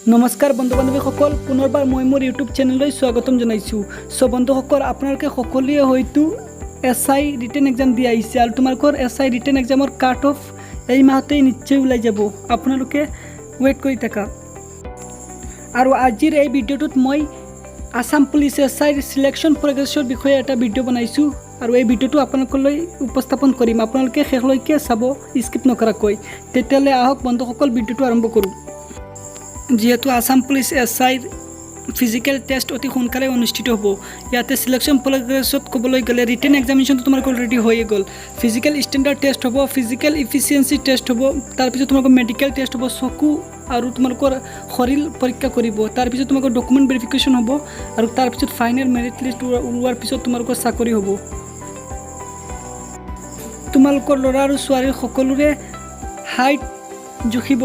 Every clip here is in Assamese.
নমস্কাৰ বন্ধু বান্ধৱীসকল, পুনৰবাৰ মই মোৰ ইউটিউব চেনেললৈ স্বাগতম জনাইছোঁ। চ' বন্ধুসকল, আপোনালোকে সকলোৱে হয়তো এছ I written exam দি আহিছে আৰু তোমালোকৰ এছ I written এক্সামৰ কাট অফ এই মাহতেই নিশ্চয় ওলাই যাব। আপোনালোকে ৱেইট কৰি থাকা। আৰু আজিৰ এই ভিডিঅ'টোত মই আছাম পুলিচ এছ আইৰ চিলেকশ্যন প্ৰগ্ৰেছৰ বিষয়ে এটা ভিডিঅ' বনাইছোঁ আৰু এই ভিডিঅ'টো আপোনালোকলৈ উপস্থাপন কৰিম। আপোনালোকে শেষলৈকে চাব স্কিপ নকৰাকৈ। তেতিয়াহ'লে আহক বন্ধুসকল, ভিডিঅ'টো আৰম্ভ কৰোঁ। যিহেতু আছাম পুলিচ এছ আইৰ ফিজিকেল টেষ্ট অতি সোনকালে অনুষ্ঠিত হ'ব, ইয়াতে চিলেকশ্যন প্ৰগ্ৰেছত ক'বলৈ গ'লে ৰিটেন এক্সামিনেশ্যনটো তোমালোকৰ অলৰেডি হৈয়ে গ'ল। ফিজিকেল ষ্টেণ্ডাৰ্ড টেষ্ট হ'ব, ফিজিকেল ইফিচিয়েঞ্চি টেষ্ট হ'ব, তাৰপিছত তোমালোকৰ মেডিকেল টেষ্ট হ'ব, চকু আৰু তোমালোকৰ শৰীৰ পৰীক্ষা কৰিব। তাৰপিছত তোমালোকৰ ডকুমেণ্ট ভেৰিফিকেশ্যন হ'ব আৰু তাৰপিছত ফাইনেল মেৰিট লিষ্ট ওলোৱাৰ পিছত তোমালোকৰ চাকৰি হ'ব। তোমালোকৰ ল'ৰা আৰু ছোৱালীৰ সকলোৰে হাইট জুখিব।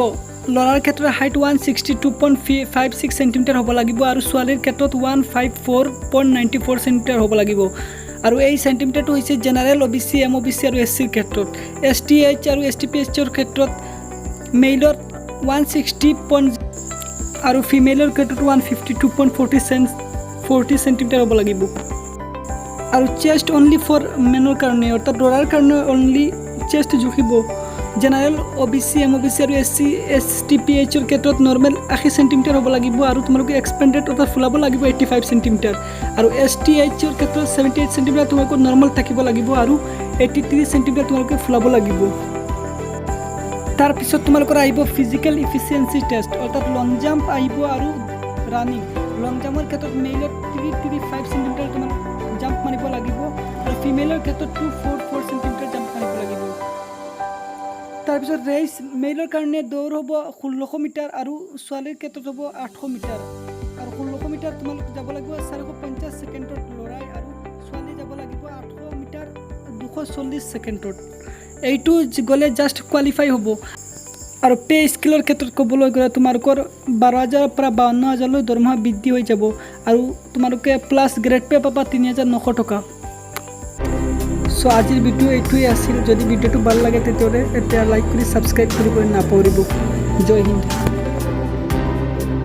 ল'ৰাৰ ক্ষেত্ৰত height 162.56 centimeter হ'ব লাগিব আৰু ছোৱালীৰ ক্ষেত্ৰত 154.94 centimeter হ'ব লাগিব। আৰু এই চেণ্টিমিটাৰটো হৈছে জেনেৰেল, অ' বি চি, এম অ' বি চি আৰু এছ চিৰ ক্ষেত্ৰত। এছ টি এইচ আৰু এছ টি পি এইচৰ ক্ষেত্ৰত মেইলত ওৱান ছিক্সটি পইণ্ট আৰু ফিমেলৰ ক্ষেত্ৰত 152.40 centimeter হ'ব লাগিব। আৰু চেষ্ট অনলি ফৰ মেনৰ কাৰণে, অৰ্থাৎ ল'ৰাৰ কাৰণে অনলি চেষ্ট জুখিব। জেনেৰেল, অ' বি চি, এম অ' বি চি আৰু S C, S T P এইচৰ ক্ষেত্ৰত নৰ্মেল 80 চেণ্টিমিটাৰ হ'ব লাগিব আৰু তোমালোকে এক্সপেণ্ডেড অৰ্থাৎ ফুলাব লাগিব 85 চেণ্টিমিটাৰ। আৰু এছ টি এইচৰ ক্ষেত্ৰত 78 চেণ্টিমিটাৰ তোমালোকৰ নৰ্মেল থাকিব লাগিব আৰু 83 চেণ্টিমিটাৰ তোমালোকে ফুলাব লাগিব। তাৰপিছত তোমালোকৰ আহিব ফিজিকেল ইফিচিয়েঞ্চি টেষ্ট, অৰ্থাৎ লং জাম্প আহিব আৰু ৰানিং। লং জাম্পৰ ক্ষেত্ৰত মেইলত 335 চেণ্টিমিটাৰ তোমালোক জাম্প মাৰিব লাগিব আৰু ফিমেলৰ ক্ষেত্ৰত 244 centimeter jump মাৰিব লাগিব। তাৰপিছত ৰেচ, মেইলৰ কাৰণে দৌৰ হ'ব 1600 মিটাৰ আৰু ছোৱালীৰ ক্ষেত্ৰত হ'ব 800 মিটাৰ। আৰু 1600 মিটাৰ তোমালোক যাব লাগিব 450 ছেকেণ্ডত ল'ৰাই আৰু ছোৱালী যাব লাগিব 800 মিটাৰ 240 ছেকেণ্ডত। এইটো গ'লে জাষ্ট কোৱালিফাই হ'ব। আৰু পে' স্কেলৰ ক্ষেত্ৰত ক'বলৈ গ'লে তোমালোকৰ 12 হাজাৰৰ পৰা 52 হাজাৰলৈ দৰমহা বৃদ্ধি হৈ যাব আৰু তোমালোকে প্লাছ গ্ৰেড পে' পাবা 3900 টকা। চ' আজিৰ ভিডিঅ' এইটোৱেই আছিল। যদি ভিডিঅ'টো ভাল লাগে, তেতিয়াহ'লে এতিয়া লাইক কৰি ছাবস্ক্ৰাইব কৰিবলৈ নাপাহৰিব। জয় হিন্দ।